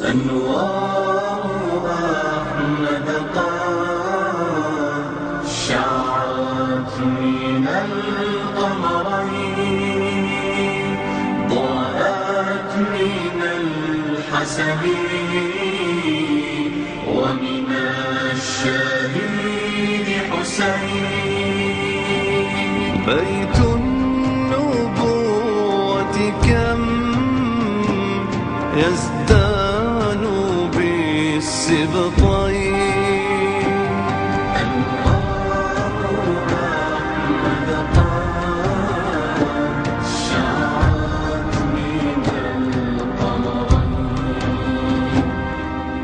أنوار أحمد قد شعت من القمرين، ضاءت من الحسن ومن الشهيد حسين. بيت النبوة كم يزدان بالسبطين، أنوار أحمد قد شعت من القمرين.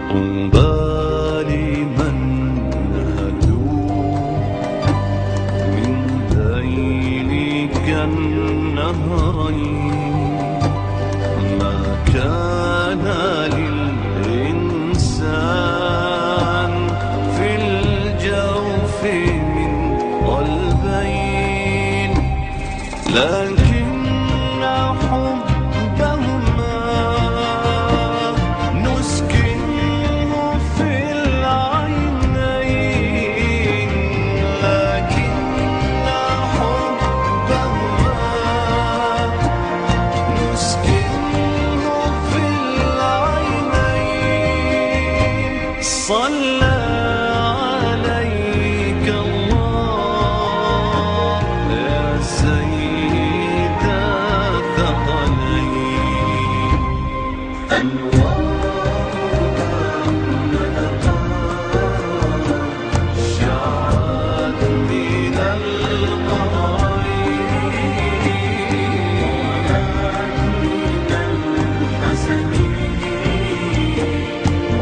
طوبى لمن نهلوا من ذيلك النهرين، ما كان للإنسان في الجوف من قلبين، لكن حبهما نسكنه في العينين، لكن حبهما نسكنه في العينين. صلى عليك الله يا سيد الثقلين. أنوار أحمد قد شعت من القمرين، من الحسن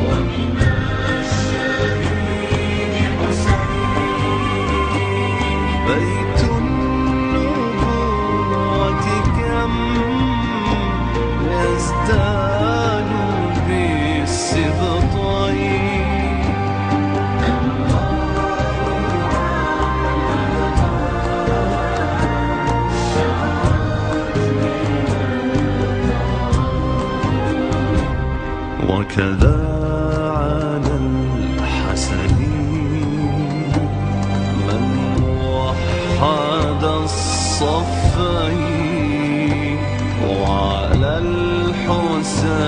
ومن الشهيد حسين. بيت النبوة كم يزدان بالسبطين، وكذا على الحسن من وحد الصفين، وعلى الحسين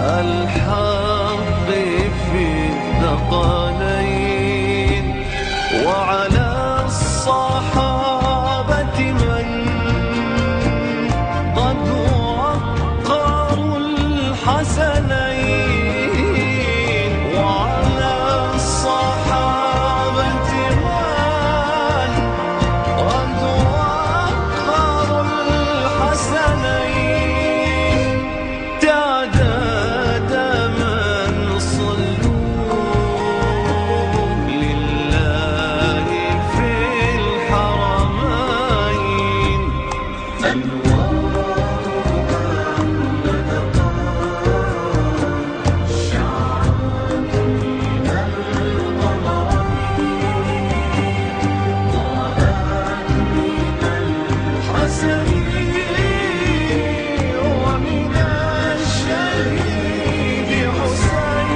والحق في الثقلين، وعلى الصحابة من قد وقروا الحسنين، وعلى الصحابة من قد وقروا الحسنين. تعداد من صلوا لله في الحرمين. أنوار أحمد قد شعت من القمرين، ضاءت من الحسن ومن الشهيد حسين.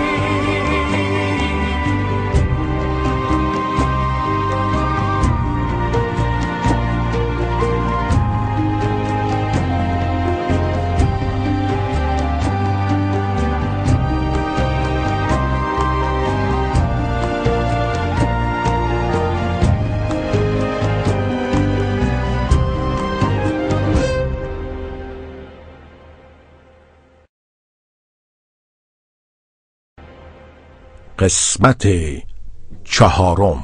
قسمت چهارم.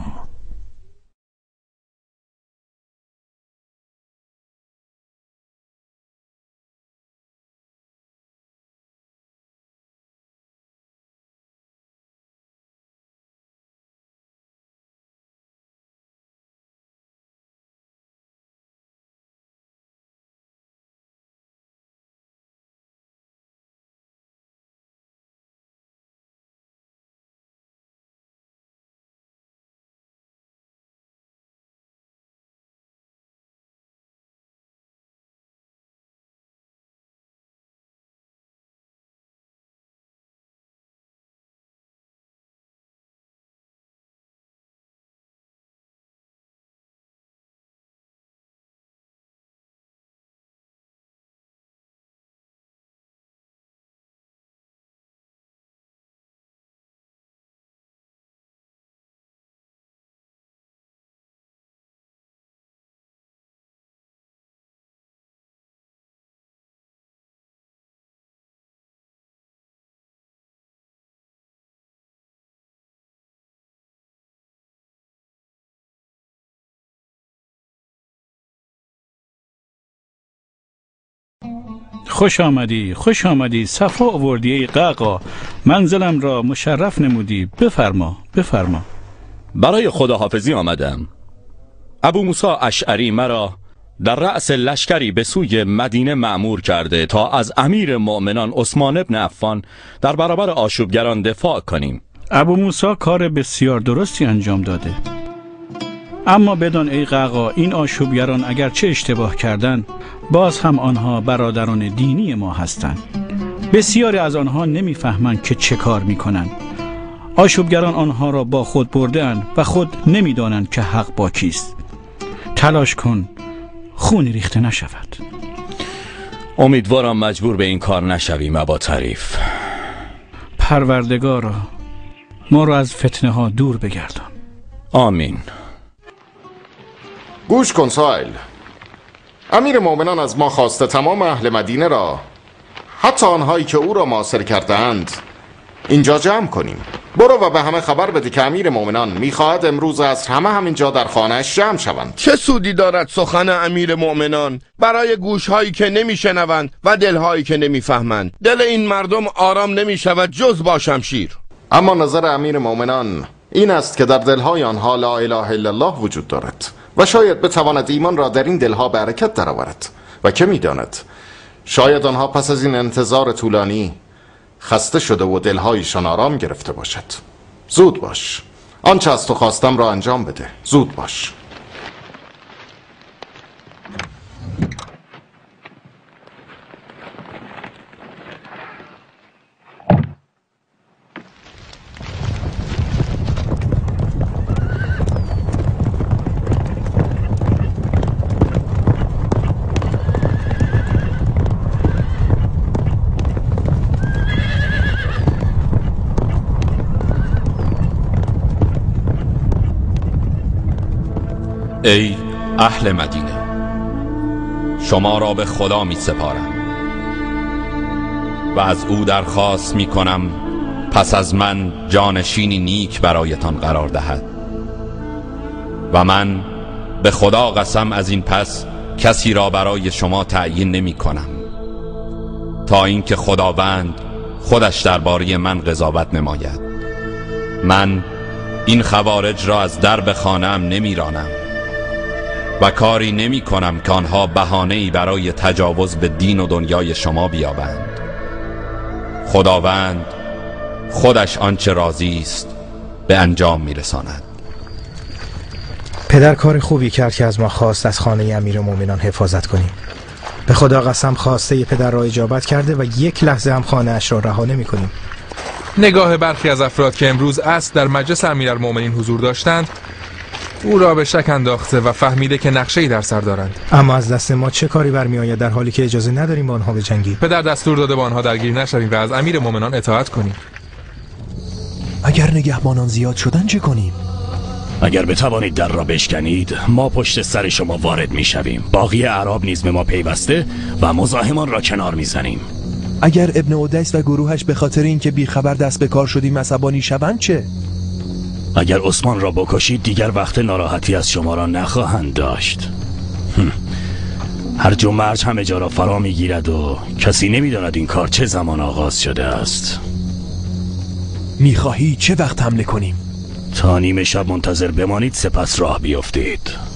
خوش آمدی، خوش آمدی، صفا آوردی ای قعقاع، منزلم را مشرف نمودی. بفرما، بفرما. برای خداحافظی آمدم. ابو موسی اشعری مرا در رأس لشکری به سوی مدینه مأمور کرده تا از امیر مؤمنان عثمان ابن عفان در برابر آشوبگران دفاع کنیم. ابو موسی کار بسیار درستی انجام داده، اما بدان ای قعقاع، این آشوبگران اگرچه اشتباه کردند، باز هم آنها برادران دینی ما هستند. بسیاری از آنها نمیفهمند که چه کار میکنند. آشوبگران آنها را با خود برده‌اند و خود نمیدانند که حق با کیست. تلاش کن خونی ریخته نشود. امیدوارم مجبور به این کار نشویم ابا طریف. پروردگارا، ما را از فتنه ها دور بگردان. آمین. گوش کن سایل، امیر مؤمنان از ما خواسته تمام اهل مدینه را، حتی آنهایی که او را معاصر کردند، اینجا جمع کنیم. برو و به همه خبر بده که امیر مؤمنان میخواهد امروز عصر همه همینجا در خانه‌اش جمع شوند. چه سودی دارد سخن امیر مؤمنان برای گوشهایی که نمیشنوند و دلهایی که نمیفهمند؟ دل این مردم آرام نمیشود جز با شمشیر. اما نظر امیر مؤمنان این است که در دلهای آنها لا اله الا الله وجود دارد و شاید بتواند ایمان را در این دلها به حرکت درآورد. و که میداند، شاید آنها پس از این انتظار طولانی خسته شده و دلهایشان آرام گرفته باشد. زود باش، آنچه از تو خواستم را انجام بده. زود باش. ای اهل مدینه، شما را به خدا می سپارم و از او درخواست می کنم پس از من جانشینی نیک برایتان قرار دهد و من به خدا قسم از این پس کسی را برای شما تعیین نمی کنم تا اینکه خداوند خودش درباره من قضاوت نماید. من این خوارج را از درب خانه‌ام نمی رانم و کاری نمی کنم که آنها بهانه‌ای برای تجاوز به دین و دنیای شما بیابند. خداوند خودش آنچه راضی است به انجام می رساند. پدر کار خوبی کرد که از ما خواست از خانه امیر مؤمنان حفاظت کنیم. به خدا قسم خواسته پدر را اجابت کرده و یک لحظه هم خانه اش را رها نمی کنیم. نگاه برخی از افراد که امروز عصر در مجلس امیرالمؤمنین حضور داشتند او را به شک انداخته و فهمیده که نقشه‌ای در سر دارند. اما از دست ما چه کاری برمی آید در حالی که اجازه نداریم با آنها بجنگیم؟ پدر دستور داده با آنها درگیر نشویم و از امیر مؤمنان اطاعت کنیم. اگر نگهبانان زیاد شدن چه کنیم؟ اگر بتوانید در را بشکنید ما پشت سر شما وارد میشویم. باقی اعراب نیز به ما پیوسته و مزاحمان را کنار میزنیم. اگر ابن اودیس و گروهش به خاطر اینکه بیخبر دست به کار شدیم عصبانی شوند چه؟ اگر عثمان را بکشید دیگر وقت ناراحتی از شما را نخواهند داشت. هرج و مرج همه جا را فرا میگیرد و کسی نمیداند این کار چه زمان آغاز شده است. میخواهی چه وقت حمله کنیم؟ تا نیمه شب منتظر بمانید، سپس راه بیفتید.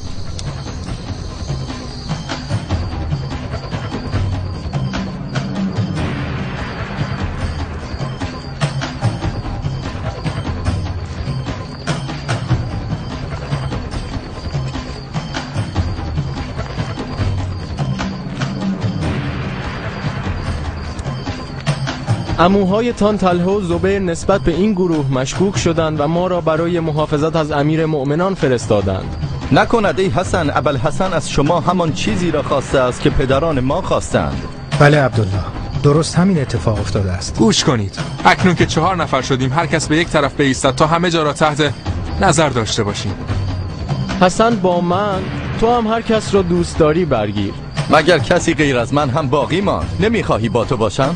عموهایتان طلحه و زبیر نسبت به این گروه مشکوک شدند و ما را برای محافظت از امیر مؤمنان فرستادند. نکند ای حسن، ابوالحسن از شما همان چیزی را خواسته است که پدران ما خواستند. بله عبدالله، درست همین اتفاق افتاده است. گوش کنید، اکنون که 4 نفر شدیم هر کس به یک طرف بایستد تا همه جا را تحت نظر داشته باشیم. حسن با من، تو هم هر کس را دوست داری برگیر. مگر کسی غیر از من هم باقی ماند؟ نمیخواهی با تو باشم؟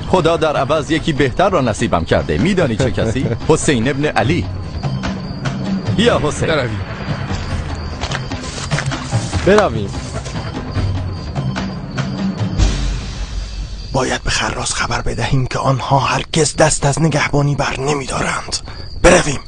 خدا در عوض یکی بهتر را نصیبم کرده. میدانی چه کسی؟ حسین ابن علی. یا حسین، برویم. برویم. باید به خراس خبر بدهیم که آنها هرگز دست از نگهبانی بر نمیدارند. برویم.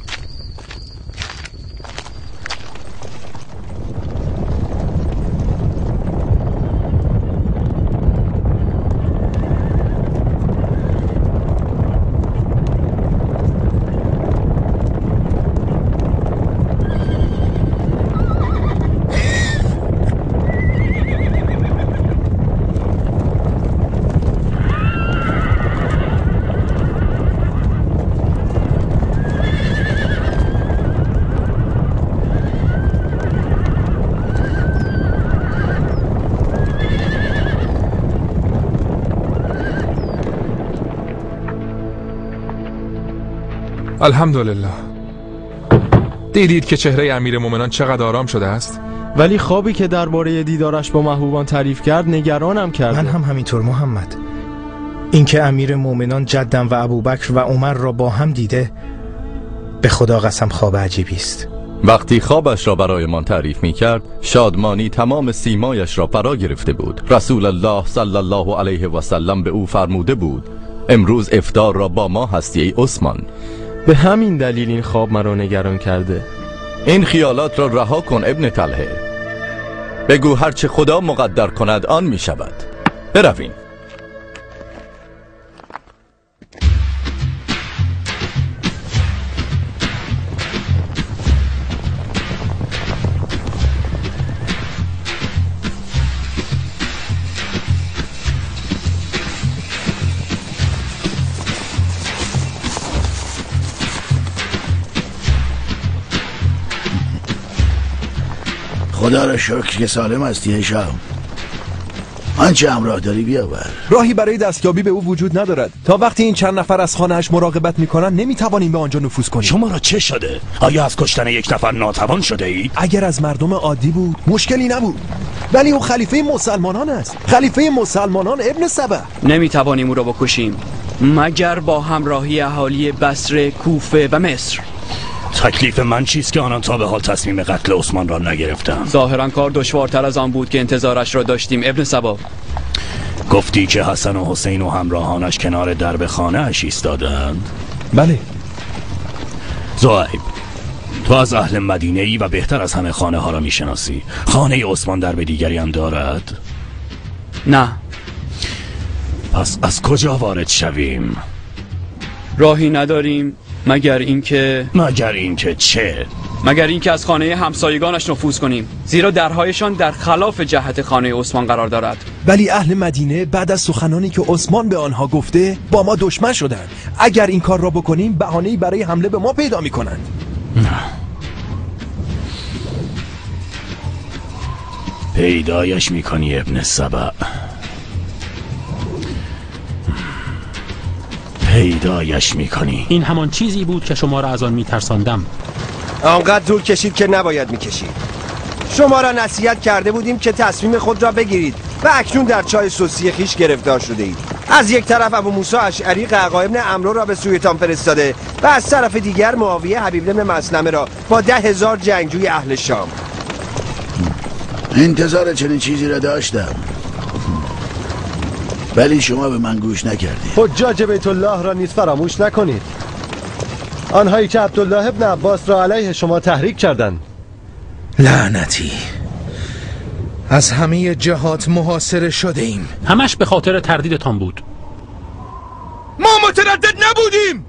الحمدلله. دیدید که چهره امیر مومنان چقدر آرام شده است؟ ولی خوابی که درباره دیدارش با محبوبان تعریف کرد نگرانم کرد. من هم همینطور محمد. اینکه امیر مومنان جدم و ابوبکر و عمر را با هم دیده، به خدا قسم خواب عجیبی است. وقتی خوابش را برایمان تعریف می کرد، شادمانی تمام سیمایش را فرا گرفته بود. رسول الله صلی الله علیه و سلم به او فرموده بود امروز افطار را با ما هستی ای عثمان. به همین دلیل این خواب مرا نگران کرده. این خیالات را رها کن ابن طلحه. بگو هرچه خدا مقدر کند آن می شود. برویم. خدا را شکر که سالم هستی هشام. آنچه همراه داری بیاور. راهی برای دستیابی به او وجود ندارد. تا وقتی این چند نفر از خانه‌اش مراقبت میکنند نمیتوانیم به آنجا نفوذ کنیم. شما را چه شده؟ آیا از کشتن یک نفر ناتوان شده اید؟ اگر از مردم عادی بود مشکلی نبود، ولی او خلیفه مسلمانان است. خلیفه مسلمانان ابن سبع. نمیتوانیم او را بکشیم مگر با همراهی اهالی بصره، کوفه و مصر. تکلیف من چیست که آنان تا به حال تصمیم قتل عثمان را نگرفتم؟ ظاهرا کار دشوارتر از آن بود که انتظارش را داشتیم ابن سبا. گفتی که حسن و حسین و همراهانش کنار درب خانه اش ایستادند؟ بله. زهیب، تو از اهل مدینه ای و بهتر از همه خانه ها را میشناسی. خانه عثمان درب دیگری هم دارد؟ نه. پس از کجا وارد شویم؟ راهی نداریم مگر اینکه مگر اینکه چه؟ مگر اینکه از خانه همسایگانش نفوذ کنیم، زیرا درهایشان در خلاف جهت خانه عثمان قرار دارد. ولی اهل مدینه بعد از سخنانی که عثمان به آنها گفته با ما دشمن شدند. اگر این کار را بکنیم بهانه‌ای برای حمله به ما پیدا می‌کنند. پیدایش می‌کنی ابن سبع، پیدایش میکنی. این همان چیزی بود که شما را از آن میترساندم. آنقدر طول کشید که نباید میکشید. شما را نصیحت کرده بودیم که تصمیم خود را بگیرید و اکنون در چای سوسی خیش گرفتار شده اید. از یک طرف ابو موسی اشعری قعقاع ابن عمرو را به سویتان فرستاده و از طرف دیگر معاویه حبیب ابن مسلمه را با 10,000 جنگجوی اهل شام. انتظار چنین چیزی را داشتم، ولی شما به من گوش نکردید. حجاج بیت الله را نیز فراموش نکنید، آنهایی که عبدالله ابن عباس را علیه شما تحریک کردند. لعنتی، از همه جهات محاصره شده ایم. همش به خاطر تردیدتان بود. ما متردد نبودیم،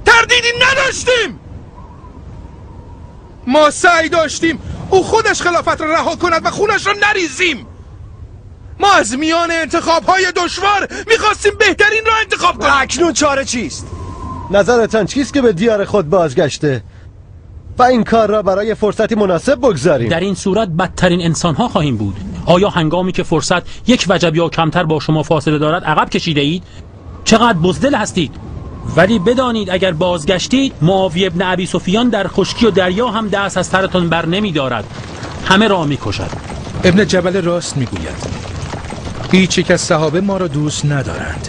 تردیدی نداشتیم. ما سعی داشتیم او خودش خلافت را رها کند و خونش را نریزیم. ما از میان انتخاب‌های دشوار می‌خواستیم بهترین را انتخاب کنیم. اکنون چاره چیست؟ نظرتان چیست که به دیار خود بازگشته و این کار را برای فرصتی مناسب بگذاریم؟ در این صورت بدترین انسان‌ها خواهیم بود. آیا هنگامی که فرصت یک وجب یا کمتر با شما فاصله دارد عقب کشیده اید؟ چقدر بزدل هستید! ولی بدانید اگر بازگشتید معاویه ابن ابی سفیان در خشکی و دریا هم دست از سرتان بر نمی‌دارد، همه را می‌کشد. ابن جبل راست می‌گوید. هیچ یک از صحابه ما را دوست ندارند.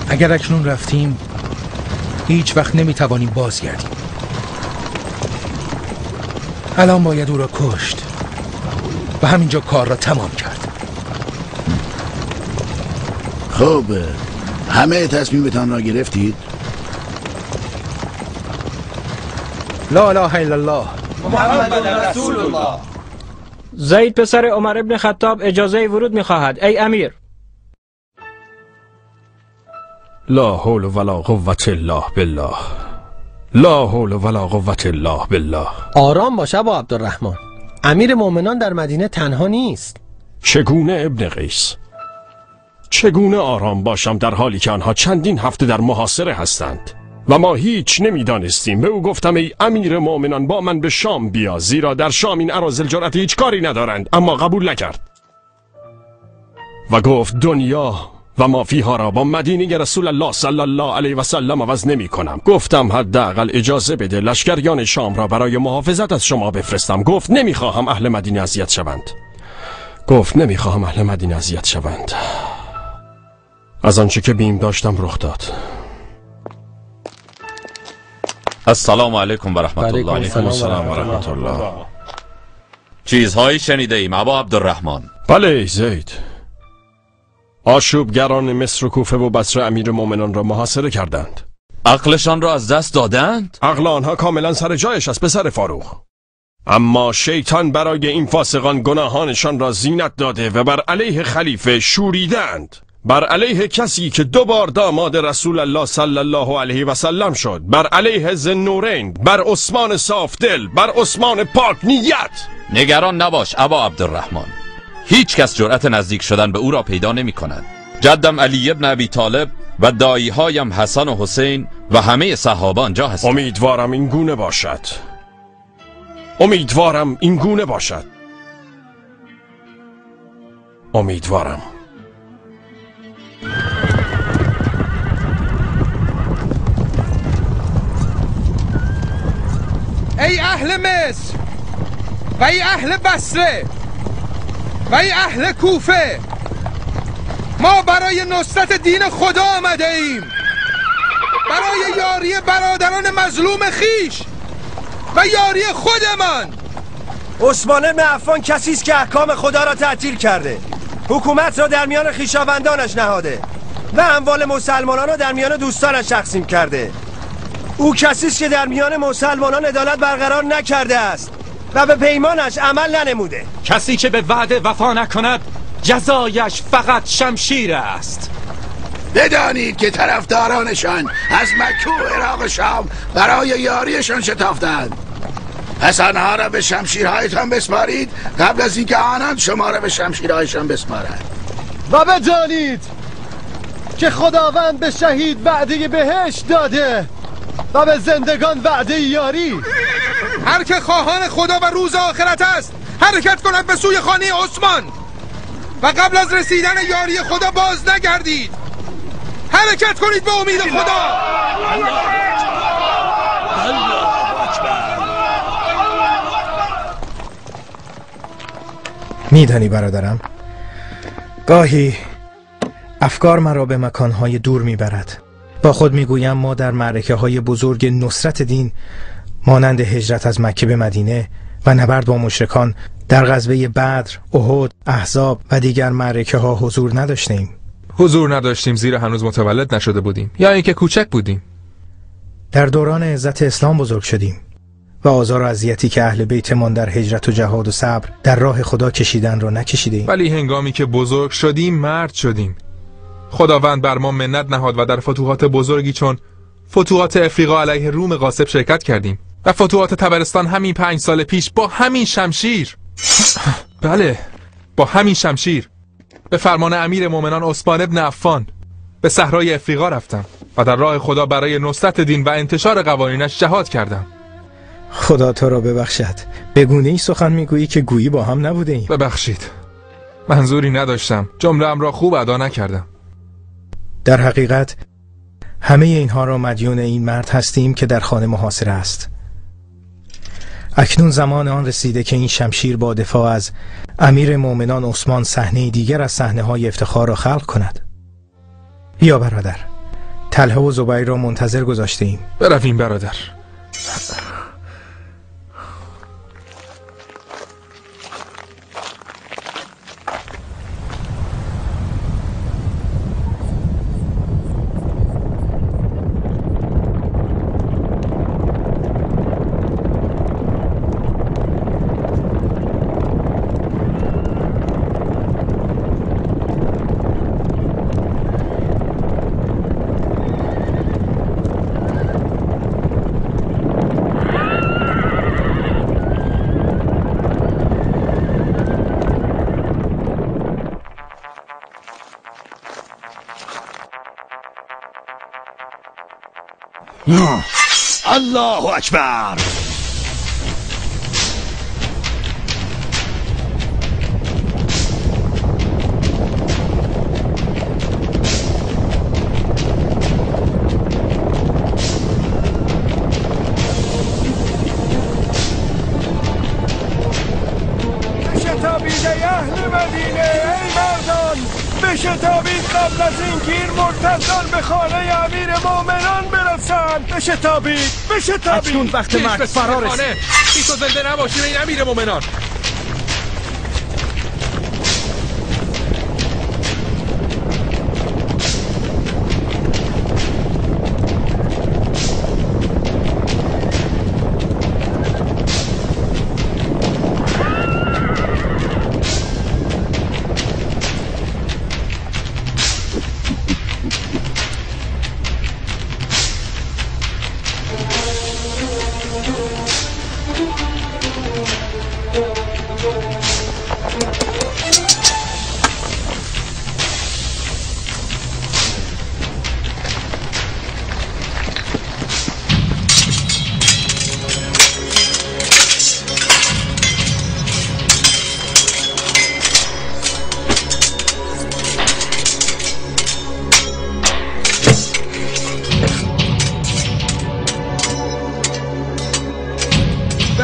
اگر اکنون رفتیم هیچ وقت نمیتوانیم بازگردیم. الان باید او را کشت و همینجا کار را تمام کرد. خب همه تصمیمتان را گرفتید؟ لا اله الا الله محمد رسول الله. زید پسر عمر ابن خطاب اجازه ورود میخواهد ای امیر. لا حول ولا قوة الا بالله، لا حول ولا قوة الا بالله. آرام باش ابا عبدالرحمن، امیر مؤمنان در مدینه تنها نیست. چگونه ابن قیس؟ چگونه آرام باشم در حالی که آنها چندین هفته در محاصره هستند و ما هیچ نمیدانستیم؟ به او گفتم ای امیر مؤمنان با من به شام بیا، زیرا در شام این اراذل جرأت هیچ کاری ندارند، اما قبول نکرد و گفت دنیا و ما فیها را با مدینه رسول الله صلی الله علیه و سلم عوض نمی کنم. گفتم حداقل اجازه بده لشکریان شام را برای محافظت از شما بفرستم. گفت نمیخواهم اهل مدینه اذیت شوند. گفت نمیخواهم اهل مدینه اذیت شوند. از آنچه که بیم داشتم رخ داد. السلام علیکم و رحمت الله. علیکم السلام و رحمت الله. چیزهایی شنیده ایم ابا عبدالرحمن. بله زید، آشوبگران مصر و کوفه و بصره امیر مؤمنان را محاصره کردند. عقلشان را از دست دادند؟ عقل آنها کاملا سر جایش است پسر فاروق، اما شیطان برای این فاسقان گناهانشان را زینت داده و بر علیه خلیفه شوریدند، بر علیه کسی که دو بار داماد رسول الله صلی الله علیه و سلم شد، بر علیه ذوالنورین، بر عثمان صافدل، بر عثمان پاک نیت. نگران نباش ابا عبدالرحمن، هیچ کس جرأت نزدیک شدن به او را پیدا نمی کند. جدم علی ابن ابی طالب و دایی‌هایم حسن و حسین و همه صحابه آنجا هستند. امیدوارم این گونه باشد. امیدوارم این گونه باشد. امیدوارم. ای اهل مصر و ای اهل بصره و ای اهل کوفه، ما برای نصرت دین خدا آمده ایم، برای یاری برادران مظلوم خیش و یاری خودمان. عثمان بن عفان کسی است که احکام خدا را تعطیل کرده، حکومت را در میان خویشاوندانش نهاده و اموال مسلمانان را در میان دوستانش تقسیم کرده. او کسی است که در میان مسلمانان عدالت برقرار نکرده است و به پیمانش عمل ننموده. کسی که به وعده وفا نکند جزایش فقط شمشیر است. بدانید که طرفدارانشان از مکه و عراق و شام برای یاریشان شتافتند. پس آنها را به شمشیرهایتان بسپارید قبل از اینکه آنان شما را به شمشیرهایشان بسپارند. و بدانید که خداوند به شهید وعده بهشت داده و به زندگان وعده یاری. هر که خواهان خدا و روز آخرت است حرکت کند به سوی خانه عثمان و قبل از رسیدن یاری خدا باز نگردید. حرکت کنید به امید خدا. الله اکبر. میدانی برادرم، گاهی افکار مرا به مکانهای دور میبرد. با خود میگویم ما در معرکه های بزرگ نصرت دین مانند هجرت از مکه به مدینه و نبرد با مشرکان در غزوه بدر، احد، احزاب و دیگر معرکه ها حضور نداشتیم. حضور نداشتیم زیرا هنوز متولد نشده بودیم یا اینکه کوچک بودیم. در دوران عزت اسلام بزرگ شدیم و آزار و اذیتی که اهل بیتمان در هجرت و جهاد و صبر در راه خدا کشیدن را نکشیدیم. ولی هنگامی که بزرگ شدیم مرد شدیم. خداوند بر ما منت نهاد و در فتوحات بزرگی چون فتوحات افریقا علیه روم غاصب شرکت کردیم و فتوحات طبرستان همین 5 سال پیش با همین شمشیر. بله، با همین شمشیر به فرمان امیر مؤمنان عثمان ابن عفان به صحرای افریقا رفتم و در راه خدا برای نصرت دین و انتشار قوانینش جهاد کردم. خدا تو را ببخشد، به گونه‌ای سخن میگویی که گویی با هم نبوده ایم. ببخشید، منظوری نداشتم، جمله‌ام را خوب ادا نکردم. در حقیقت همه اینها را مدیون این مرد هستیم که در خانه محاصره است. اکنون زمان آن رسیده که این شمشیر با دفاع از امیر مؤمنان عثمان صحنه دیگر از صحنه‌های افتخار را خلق کند. بیا برادر، طلحه و زبیر را منتظر گذاشته ایم. برویم برادر. الله اکبر. بشتابید ای اهل مدینه، ای مردان، بشتابید قبل از اینکه این مرتدان به خانه امیر مؤمنان برسند. بشتابید، بشتابید. اکنون وقت مرگ فرا رسید. بی تو زنده نباشیم ای امیر مؤمنان.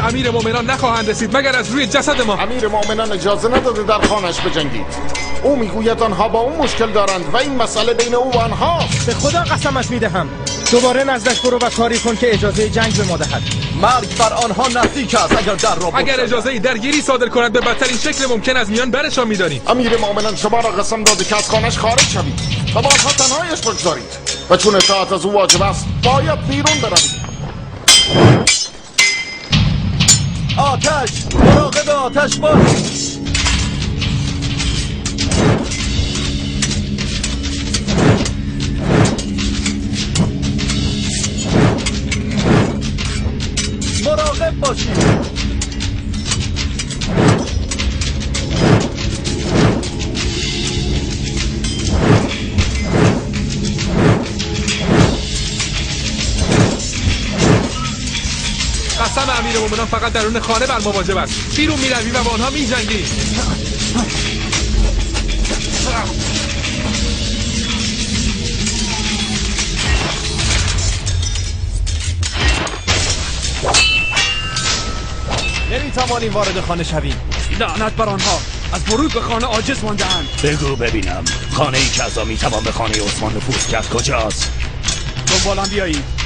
امیر مؤمنان نخواهند رسید مگر از روی جسد ما. امیر مؤمنان اجازه نداده در خانش بجنگید. او میگوید آنها با او مشکل دارند و این مسئله بین او و آنهاست. به خدا قسمت میدهم دوباره نزدش برو و کاری کن که اجازه جنگ به ما دهد. مرگ بر آنها نزدیک است اگر در را اگر اجازه درگیری صادر کند به بدترین شکل ممکن از میان برشان میداریم. امیر مؤمنان شما را قسم داده که از خانهش خارج شوید و با آنها تنهایش بگذارید و چون اطاعت از او واجب است باید بیرون بروید. آتش، مراقب آتش باشید. مراقب باشید. قسم امیر مومنان فقط درون خانه بر ما واجب است. بیرون می‌رویم و با آنها می‌جنگیم. نمی‌توانیم وارد خانه شویم. لعنت بر آنها، از ورود به خانه عاجز مانده‌اند. بگو ببینم خانه ای که از آن می‌توان به خانه عثمان نفوذ کرد کجاست؟ دنبالم بیایید.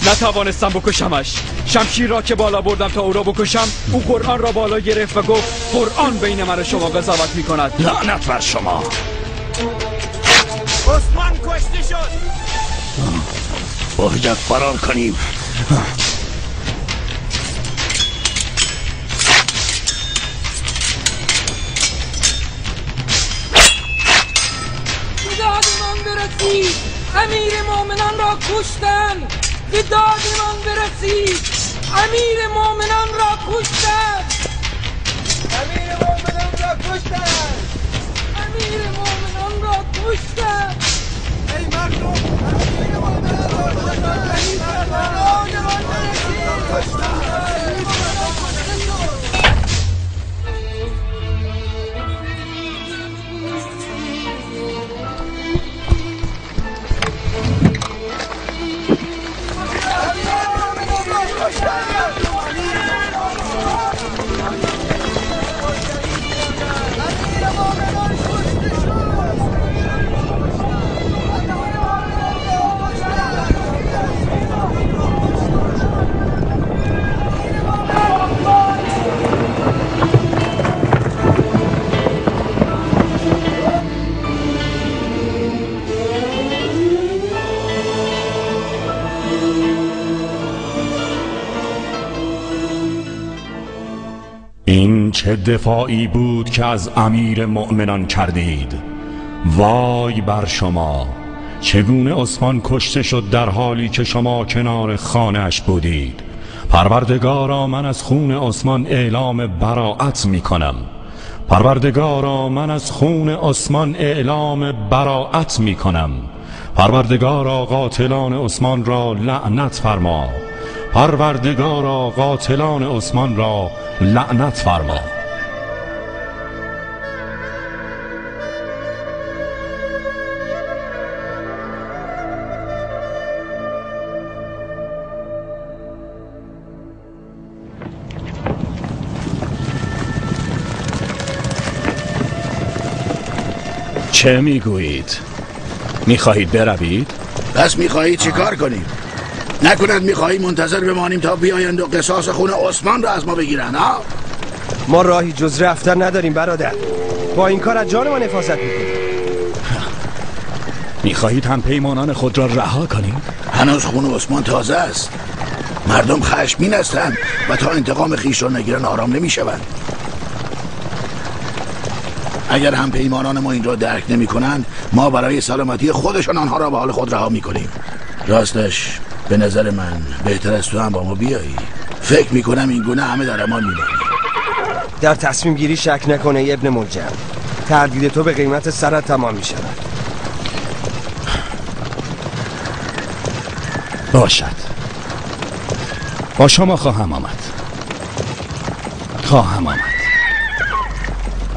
نتوانستم بکشمش. شمشیر را که بالا بردم تا او را بکشم، او قرآن را بالا گرفت و گفت قرآن بین من و شما قضاوت می کند. لعنت بر شما. عثمان کشته شد. باید فرار کنیم. به داد من برسید، امیر مؤمنان را کشتن. به داد من برسید، امیر مؤمنان را کشتن. امیر مؤمنان را کشتن. امیر مؤمنان را کشتن. ای مردم، امیر مؤمنان را کشتن. این چه دفاعی بود که از امیر مؤمنان کردید؟ وای بر شما! چگونه عثمان کشته شد در حالی که شما کنار خانه‌اش بودید؟ پروردگارا، من از خون عثمان اعلام براعت می کنم. پروردگارا، من از خون عثمان اعلام براعت می کنم. پروردگارا، قاتلان عثمان را لعنت فرما. پروردگارا، قاتلان عثمان را لعنت فرما. چه میگویید؟ میخواهید بروید؟ پس میخواهید چیکار کنیم؟ نکند میخواهی منتظر بمانیم تا بیایند و قصاص خون عثمان را از ما بگیرند؟ ها؟ ما راهی جز رفتن نداریم برادر. با این کار از جان ما حفاظت میکنیم. میخواهید هم پیمانان خود را رها کنیم؟ هنوز خون عثمان تازه است. مردم خشمگین هستند و تا انتقام خویش را نگیرند آرام نمیشوند. اگر هم پیمانان ما این را درک نمی کنند، ما برای سلامتی خودشان آنها را به حال خود رها می کنیم. راستش به نظر من بهتر است تو هم با ما بیایی. فکر می کنم این گونه همه در امان می مانیم. در تصمیم گیری شک نکنه ای ابن ملجم. تردید تو به قیمت سرت تمام می شود. باشد، با شما خواهم آمد. خواهم آمد.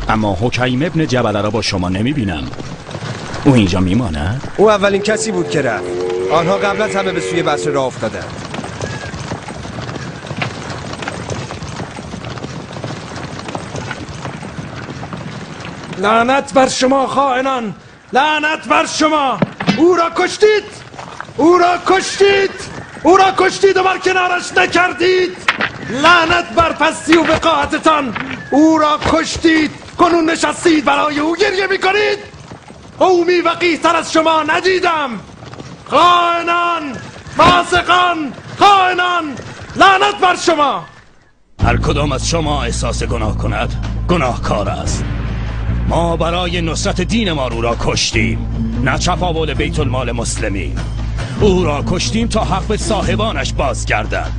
اما حکیم ابن جبله را با شما نمی بینم. او اینجا میماند؟ او اولین کسی بود که رفت. آنها قبل از همه به سوی بصره راه افتادند. لعنت بر شما خائنان، لعنت بر شما! او را کشتید، او را کشتید، او را کشتید و بر کنارش نکردید. لعنت بر پستی و وقاحتتان! او را کشتید، کنون نشستید برای او گریه میکنید. قومی وقیح تر از شما ندیدم. خائنان، فاسقان، خائنان، لعنت بر شما! هر کدام از شما احساس گناه کند گناهکار است. ما برای نصرت دین ما او را کشتیم، نه چپاول بیت المال مسلمین. او را کشتیم تا حق به صاحبانش بازگردد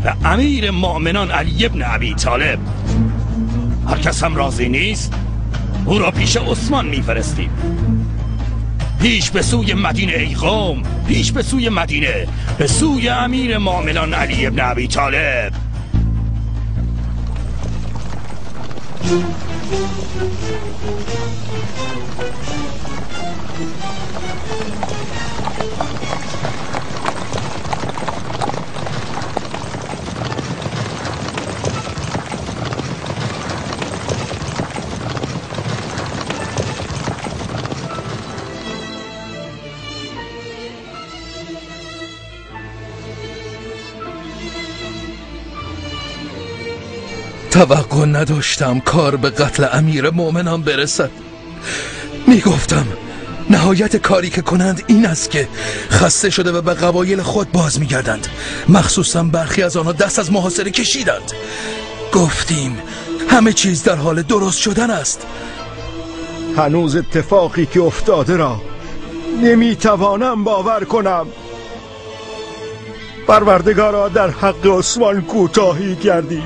و امیر مؤمنان علی ابن ابی طالب. هر کس هم راضی نیست او را پیش عثمان میفرستیم. پیش به سوی مدینه ای قوم، پیش به سوی مدینه، به سوی امیر مؤمنان علی ابن ابی طالب. توقع نداشتم کار به قتل امیر مؤمنان برسد. میگفتم نهایت کاری که کنند این است که خسته شده و به قبایل خود باز میگردند. مخصوصا برخی از آنها دست از محاصره کشیدند. گفتیم همه چیز در حال درست شدن است. هنوز اتفاقی که افتاده را نمیتوانم باور کنم. پروردگارا در حق عثمان کوتاهی کردی.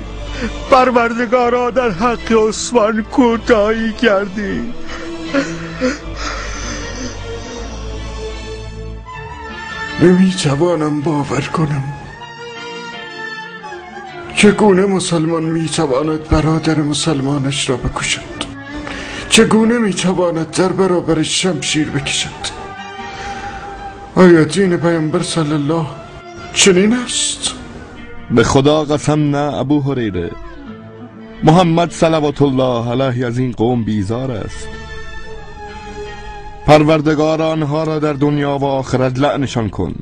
پروردگارا در حق عثمان کوتاهی کردی. نمیتوانم باور کنم. چگونه مسلمان میتواند برادر مسلمانش را بکشد؟ چگونه میتواند در برابر شمشیر بکشد؟ آیا دین پیامبر صلی الله چنین است؟ به خدا قسم نه ابو هریره، محمد صلوات الله علیه از این قوم بیزار است. پروردگار آنها را در دنیا و آخرت لعنشان کن.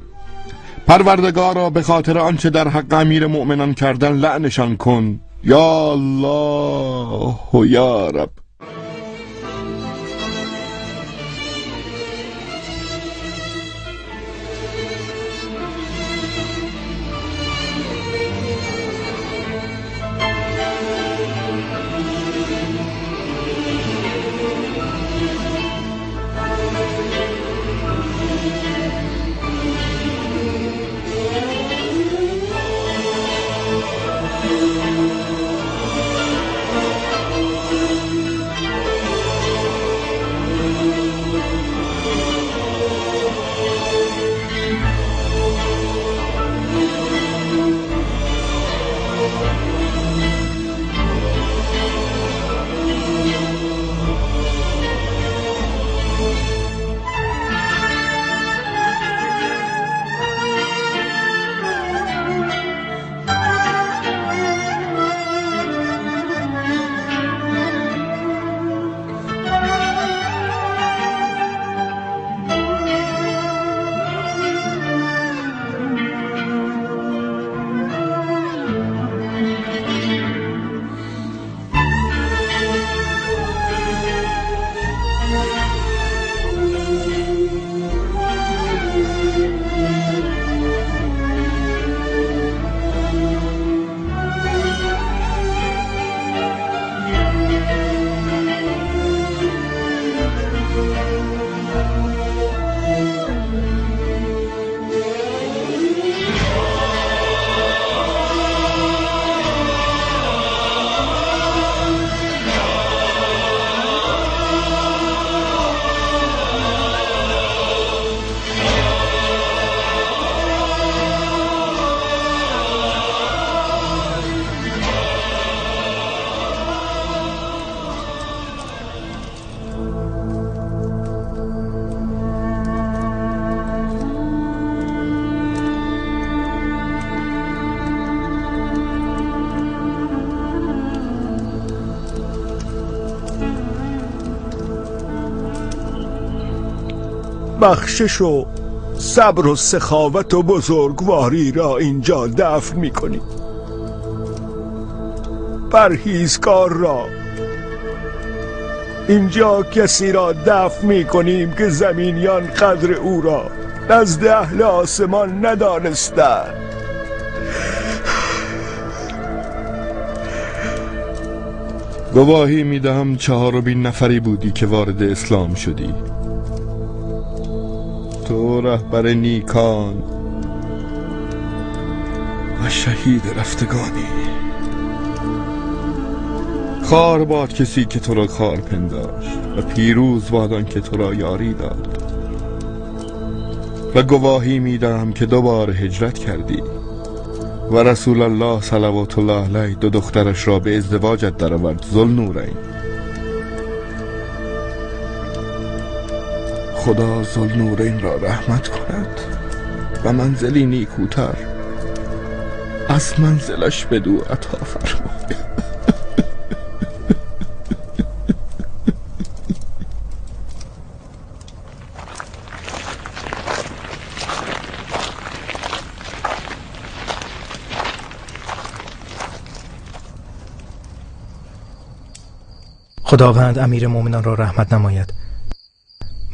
پروردگارا به خاطر آنچه در حق امیر مؤمنان کردن لعنشان کن. یا الله و یا رب. بخشش و صبر و سخاوت و بزرگواری را اینجا دفن می‌کنی. پرهیزکار را اینجا کسی را دفن می‌کنیم که زمینیان قدر او را نزد اهل آسمان ندانستند. گواهی می‌دهم 4 نفری بودی که وارد اسلام شدی. تو رهبر نیکان و شهید رفتگانی. خوار باد کسی که تو را خار پنداشت و پیروز باد آن که تو را یاری داد. و گواهی میدهم که دوبار هجرت کردی و رسول الله صلوات الله علیه دو دخترش را به ازدواجت درآورد، ذوالنورین. خدا ذوالنورین را رحمت کند و منزلی نیکوتر از منزلش بدو عطا فرماید. خداوند امیر مؤمنان را رحمت نماید.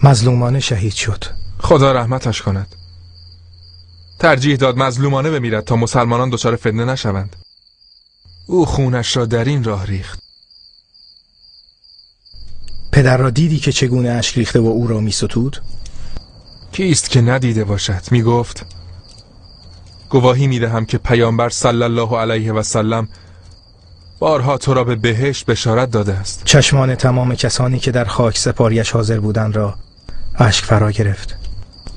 مظلومانه شهید شد. خدا رحمتش کند. ترجیح داد مظلومانه بمیرد تا مسلمانان دچار فتنه نشوند. او خونش را در این راه ریخت. پدر را دیدی که چگونه اشک ریخته و او را می‌ستود؟ کیست که ندیده باشد؟ میگفت گواهی میدهم که پیامبر صلی الله علیه و سلم بارها تو را به بهشت بشارت داده است. چشمان تمام کسانی که در خاک سپاریش حاضر بودند را اشک فرا گرفت.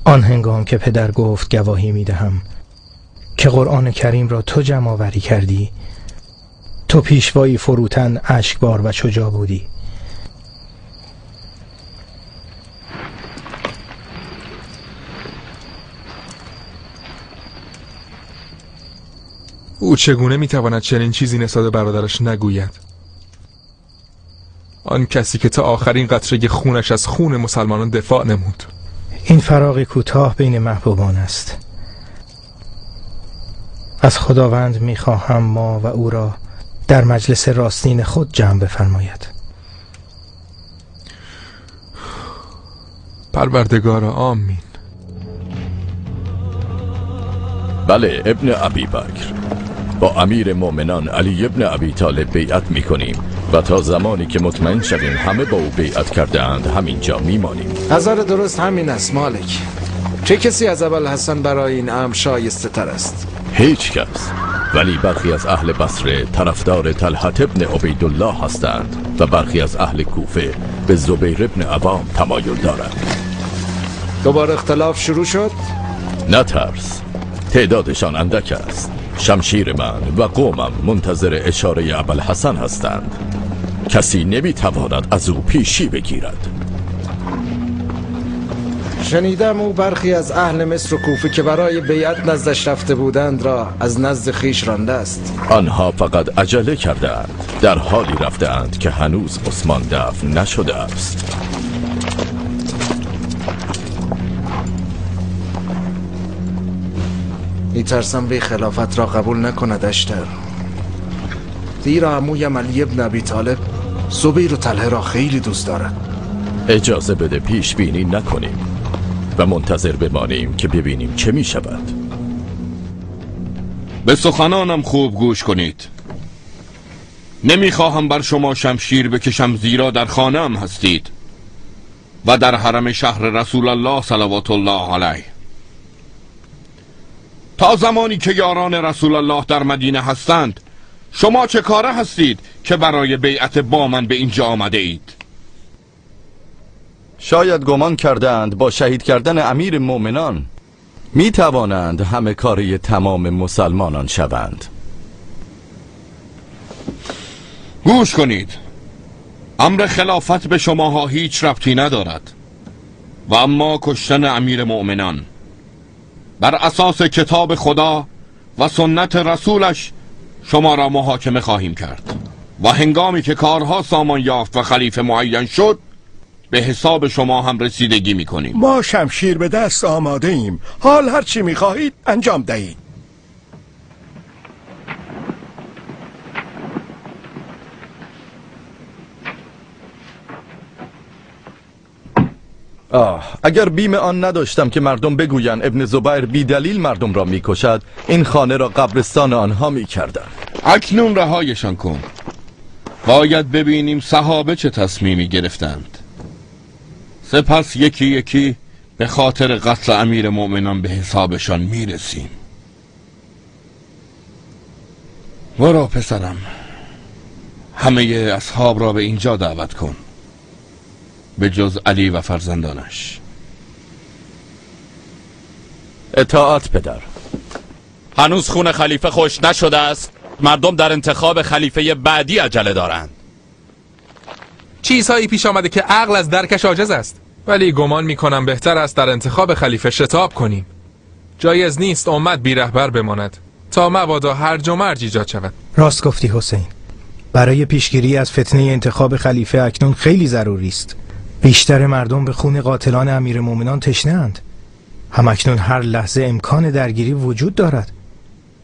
آن هنگام که پدر گفت گواهی میدهم که قرآن کریم را تو جمع آوری کردی، تو پیشوایی فروتن، اشکبار و شجاع بودی. او چگونه میتواند چنین چیزی نسبت به برادرش نگوید؟ آن کسی که تا آخرین قطره خونش از خون مسلمانان دفاع نمود. این فراغ کوتاه بین محبوبان است. از خداوند میخواهم ما و او را در مجلس راستین خود جمع بفرماید. پروردگار آمین. بله ابن ابی بکر، با امیر مؤمنان علی ابن ابی طالب بیعت میکنیم و تا زمانی که مطمئن شویم همه با او بیعت کرده اند همینجا میمانیم. نظر درست همین است مالک. چه کسی از ابوالحسن برای این امر شایسته تر است؟ هیچ کس. ولی برخی از اهل بصره طرفدار طلحه ابن عبیدالله هستند و برخی از اهل کوفه به زبیر ابن عوام تمایل دارند. دوباره اختلاف شروع شد؟ نترس، تعدادشان اندک است. شمشیر من و قومم منتظر اشاره ابوالحسن هستند. کسی نمیتواند از او پیشی بگیرد. شنیدم او برخی از اهل مصر و کوفه که برای بیعت نزدش رفته بودند را از نزد خویش رانده است. آنها فقط عجله کردند، در حالی رفته‌اند که هنوز عثمان دفن نشده است. میترسم وی خلافت را قبول نکند اشتر، زیرا عمویم علی ابن ابی طالب زبیر و طلحه را خیلی دوست دارد. اجازه بده پیش بینی نکنیم و منتظر بمانیم که ببینیم چه می شود. به سخنانم خوب گوش کنید. نمیخواهم بر شما شمشیر بکشم، زیرا در خانه‌ام هستید و در حرم شهر رسول الله صلوات الله علیه. تا زمانی که یاران رسول الله در مدینه هستند شما چه کاره هستید که برای بیعت با من به اینجا آمده اید؟ شاید گمان کردند با شهید کردن امیر مؤمنان می توانند همه کاری تمام مسلمانان شوند. گوش کنید، امر خلافت به شماها هیچ ربطی ندارد و اما کشتن امیر مؤمنان بر اساس کتاب خدا و سنت رسولش شما را محاکمه خواهیم کرد و هنگامی که کارها سامان یافت و خلیفه معین شد به حساب شما هم رسیدگی میکنیم. ما شمشیر به دست آماده ایم. حال هر چی میخواهید انجام دهید. آه، اگر بیم آن نداشتم که مردم بگویند ابن زبیر بی دلیل مردم را میکشد، این خانه را قبرستان آنها میکردم. اکنون رهایشان کن. باید ببینیم صحابه چه تصمیمی گرفتند. سپس یکی یکی به خاطر قتل امیر مؤمنان به حسابشان میرسیم. برو پسرم، همه اصحاب را به اینجا دعوت کن به جز علی و فرزندانش. اطاعت پدر. هنوز خون خلیفه خوش نشده است. مردم در انتخاب خلیفه بعدی عجله دارند. چیزهایی پیش آمده که عقل از درکش عاجز است، ولی گمان میکنم بهتر است در انتخاب خلیفه شتاب کنیم. جایز نیست امت بی رهبر بماند تا مبادا هرج و مرج ایجاد شود. راست گفتی حسین. برای پیشگیری از فتنه انتخاب خلیفه اکنون خیلی ضروری است. بیشتر مردم به خون قاتلان امیر مومنان تشنه‌اند. همکنون هر لحظه امکان درگیری وجود دارد.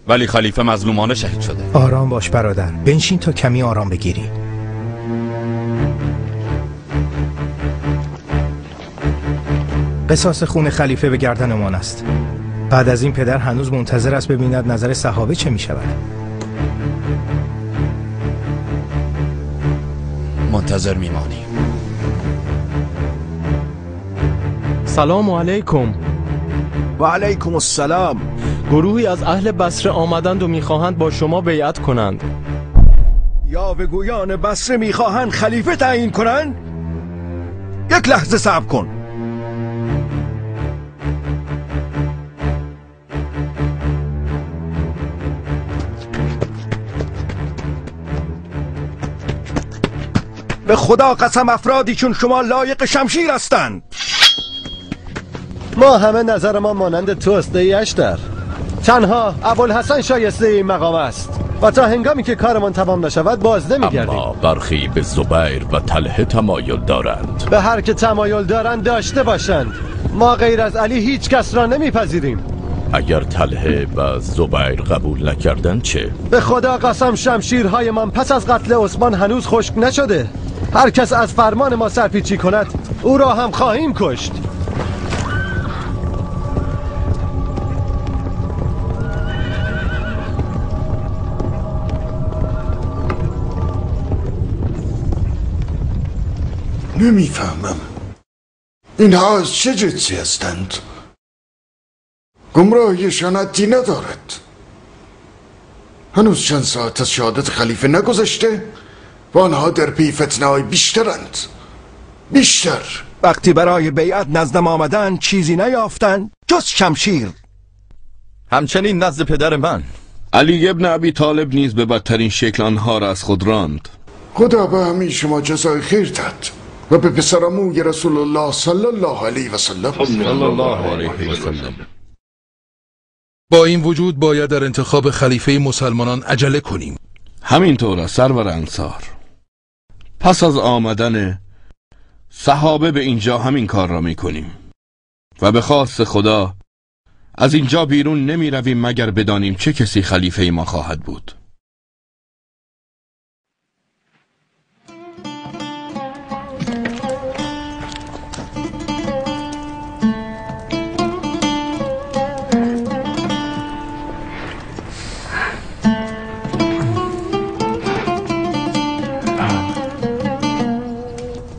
ولی خلیفه مظلومانه شهید شده. آرام باش برادر، بنشین تا کمی آرام بگیری. قصاص خون خلیفه به گردنمان است. بعد از این پدر هنوز منتظر است ببیند نظر صحابه چه می شود. منتظر میمانیم. سلام علیکم. و علیکم السلام. گروهی از اهل بصره آمدند و میخواهند با شما بیعت کنند. یاوه‌گویان بصره میخواهند خلیفه تعیین کنند؟ یک لحظه صبر کن. به خدا قسم افرادی چون شما لایق شمشیر هستند. ما همه نظر ما مانند توست ای اشتر. تنها ابوالحسن شایسته این مقام است و تا هنگامی که کارمان تمام نشود باز نمیگردیم. اما برخی به زبیر و طلحه تمایل دارند. به هر که تمایل دارند داشته باشند. ما غیر از علی هیچ کس را نمیپذیریم. اگر طلحه و زبیر قبول نکردند چه؟ به خدا قسم شمشیرهای من پس از قتل عثمان هنوز خشک نشده. هر کس از فرمان ما سرپیچی کند او را هم خواهیم کشت. نمیفهمم اینها از چه جنسی هستند؟ گمراهیشان حدی ندارد. هنوز چند ساعت از شهادت خلیفه نگذشته و آنها در پی فتنه‌های بیشترند. بیشتر. وقتی برای بیعت نزدم آمدن چیزی نیافتند جز شمشیر. همچنین نزد پدر من علی ابن ابی طالب نیز به بدترین شکل آنها را از خود راند. خدا به همین شما جزای خیر داد و به پسرعموی رسول الله صلی الله علیه و سلم. صلی الله علیه و سلم. با این وجود باید در انتخاب خلیفه مسلمانان عجله کنیم. همینطور است سرور انصار. پس از آمدن صحابه به اینجا همین کار را میکنیم و به خواست خدا از اینجا بیرون نمی رویم مگر بدانیم چه کسی خلیفه ما خواهد بود.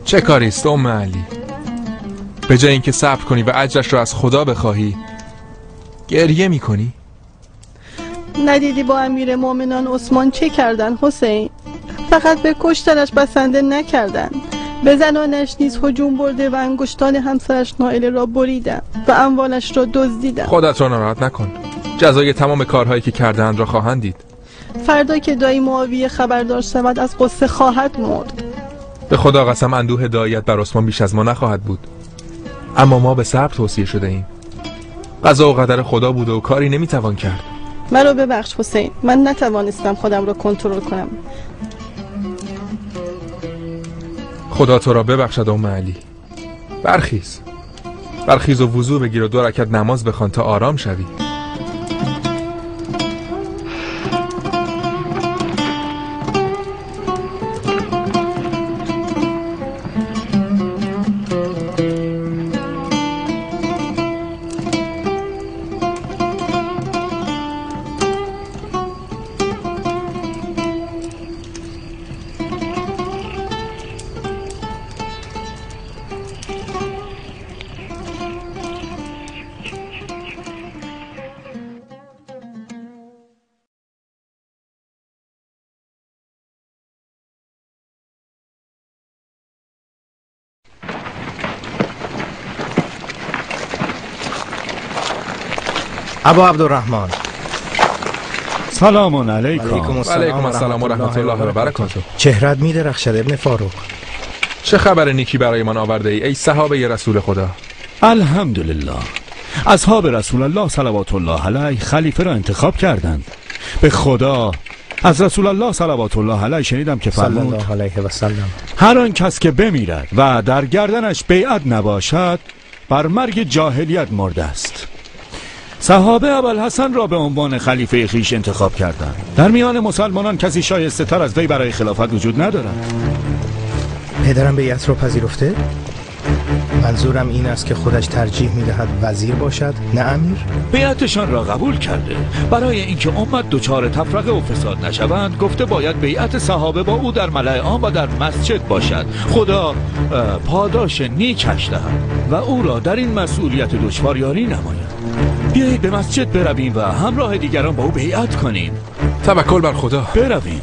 چه کاریست ام علی؟ به جای اینکه صبر کنی و اجرش را از خدا بخواهی گریه میکنی؟ ندیدی با امیر مؤمنان عثمان چه کردن حسین؟ فقط به کشتنش بسنده نکردن، به زنانش نیز هجوم برده و انگشتان همسرش نائله را بریدن و اموالش را دزدیدن. خودت را ناراحت نکن، جزای تمام کارهایی که کردند را خواهند دید. فردا که دایی معاویه خبردار شود از قصه خواهد مرد. به خدا قسم اندوه داییت بر عثمان بیش از ما نخواهد بود، اما ما به صبر توصیه شده ایم. قضا و قدر خدا بوده و کاری نمیتوان کرد. مرا ببخش حسین، من نتوانستم خودم را کنترل کنم. خدا تو را ببخشد ام علی. برخیز، برخیز و وضو بگیر و 2 رکعت نماز بخوان تا آرام شوی. ابا عبدالرحمن، سلام علیکم. علیکم السلام و رحمت الله و برکاته. چهرت میدرخشد ابن فاروق. چه خبر نیکی برای من آورده ای صحابه رسول خدا؟ الحمدلله، اصحاب رسول الله صلوات الله علیه خلیفه را انتخاب کردند. به خدا از رسول الله صلوات الله علیه شنیدم که فرمود صلی الله علیه و سلم: هر آن کس که بمیرد و در گردنش بیعت نباشد بر مرگ جاهلیت مرده است. صحابه ابوالحسن را به عنوان خلیفه خویش انتخاب کردند. در میان مسلمانان کسی شایسته تر از وی برای خلافت وجود ندارد. پدرم بیعت را پذیرفته؟ منظورم این است که خودش ترجیح می‌دهد وزیر باشد نه امیر؟ بیعتشان را قبول کرده. برای اینکه امت دچار تفرقه و فساد نشوند گفته باید بیعت صحابه با او در ملأ عام و در مسجد باشد. خدا پاداش نیکش دهد و او را در این مسئولیت دشوار یاری نماید. بیایید به مسجد برویم و همراه دیگران با او بیعت کنیم. توکل بر خدا. برویم.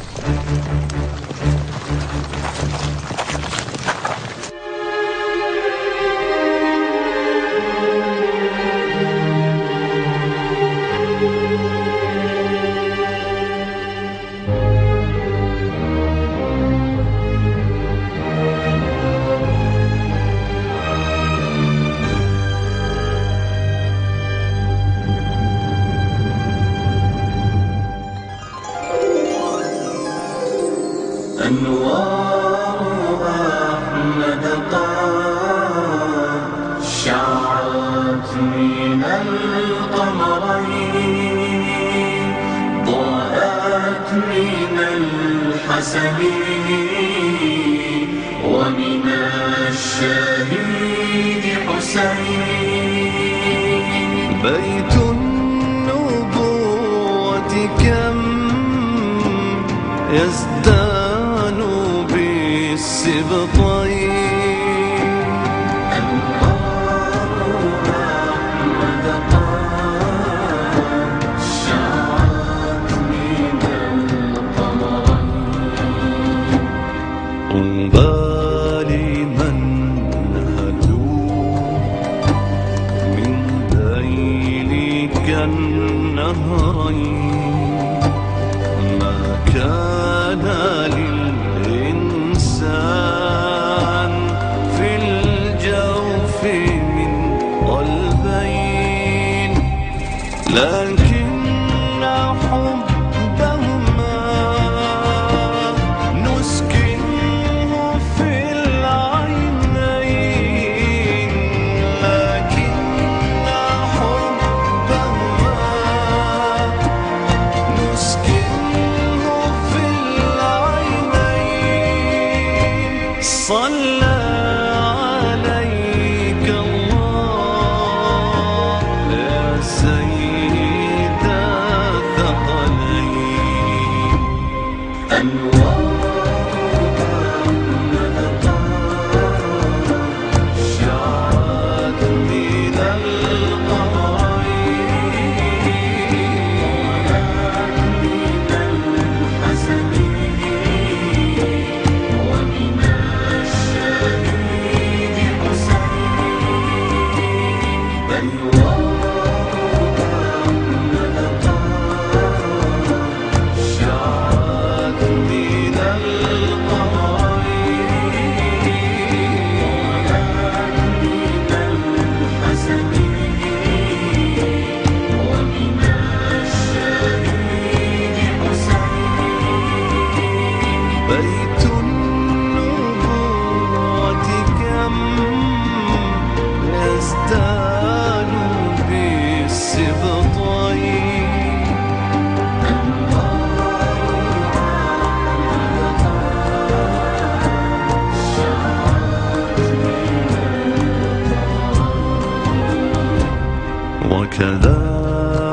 وكذا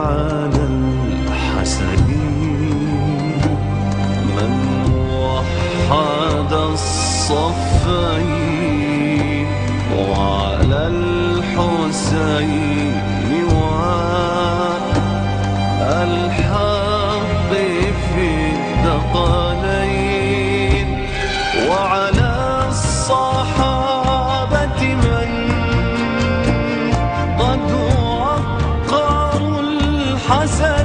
على الحسن من وحد الصفين وعلى الحسين والحق في الثقلين وعلى الصحابة من قد وقروا الحسن.